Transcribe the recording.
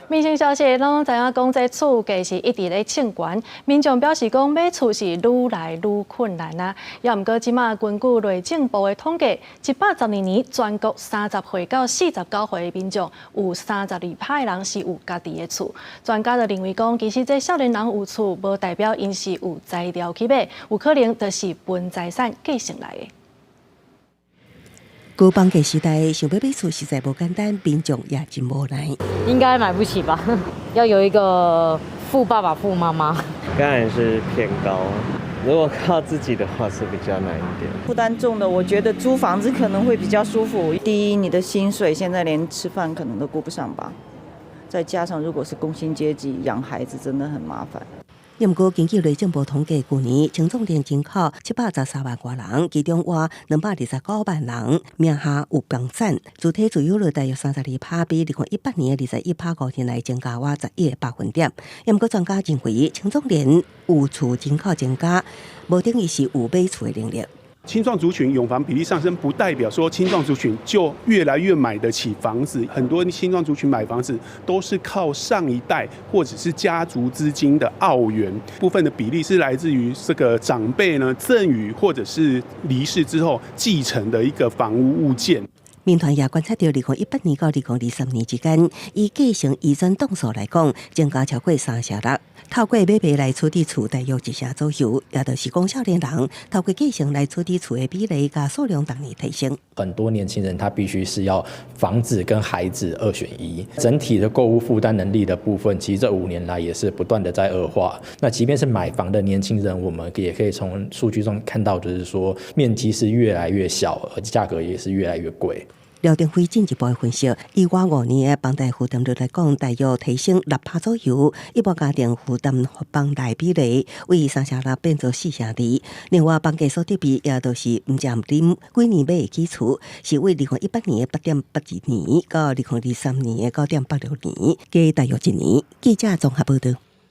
民生消息，攏知影講，這厝價是一直咧衝懸，民眾表示講買厝是愈來愈困難啊。也毋過，這馬根據內政部的統計，112年全國30歲到49歲的民眾，有32趴的人是有家己的厝。專家就認為講，其實這少年人有厝，無代表𪜶是有才調去買，有可能就是分財產繼承來的。高房價時代，想欲買厝實在無簡單，民眾也真無奈。應該買不起吧？要有一個富爸爸、富媽媽。當然是偏高，如果靠自己的話是比較難一點。負擔重的，我覺得租房子可能會比較舒服。第一，你的薪水現在連吃飯可能都顧不上吧？再加上如果是工薪階級，養孩子真的很麻煩。毋過，根據內政部統計，舊年青壯年人口713萬外人，其中倚229萬人名下有房產，主體持有率大約32趴，比2018年的21趴5年來增加倚11個百分點。毋過，專家認為，青壯年有厝人口增加，無等於是有買厝的能力。青壯族群有房比例上升，不代表說青壯族群就越來越買得起房子。很多青壯族群買房子都是靠上一代或者是家族資金的奧援，部分的比例是來自於這個長輩呢贈與或者是離世之後繼承的一個房屋物件。民團也觀察到，2018年到2023年之間，以繼承遺產棟數來講，增加超過3成6。透過買賣來取得厝，大約一成左右，也就是講少年人透過繼承來取得厝的比例佮數量逐年提升。很多年輕人他必須是要房子跟孩子二選一，整體的購物負擔能力的部分，其實這5年來也是不斷的在惡化。那即便是買房的年輕人，我們也可以從數據中看到，就是說面積是越來越小，而價格也是越來越貴。廖登輝進一步分析，以倚5年的房貸負擔率來講，大約提升6趴左右。一般家庭負擔房貸比例為3成6變做4成2。另外，房價所得比也都是毋食毋啉幾年買會起厝，是為2018年的8.82年到2023年的9.86年，加大約一年。記者綜合報道。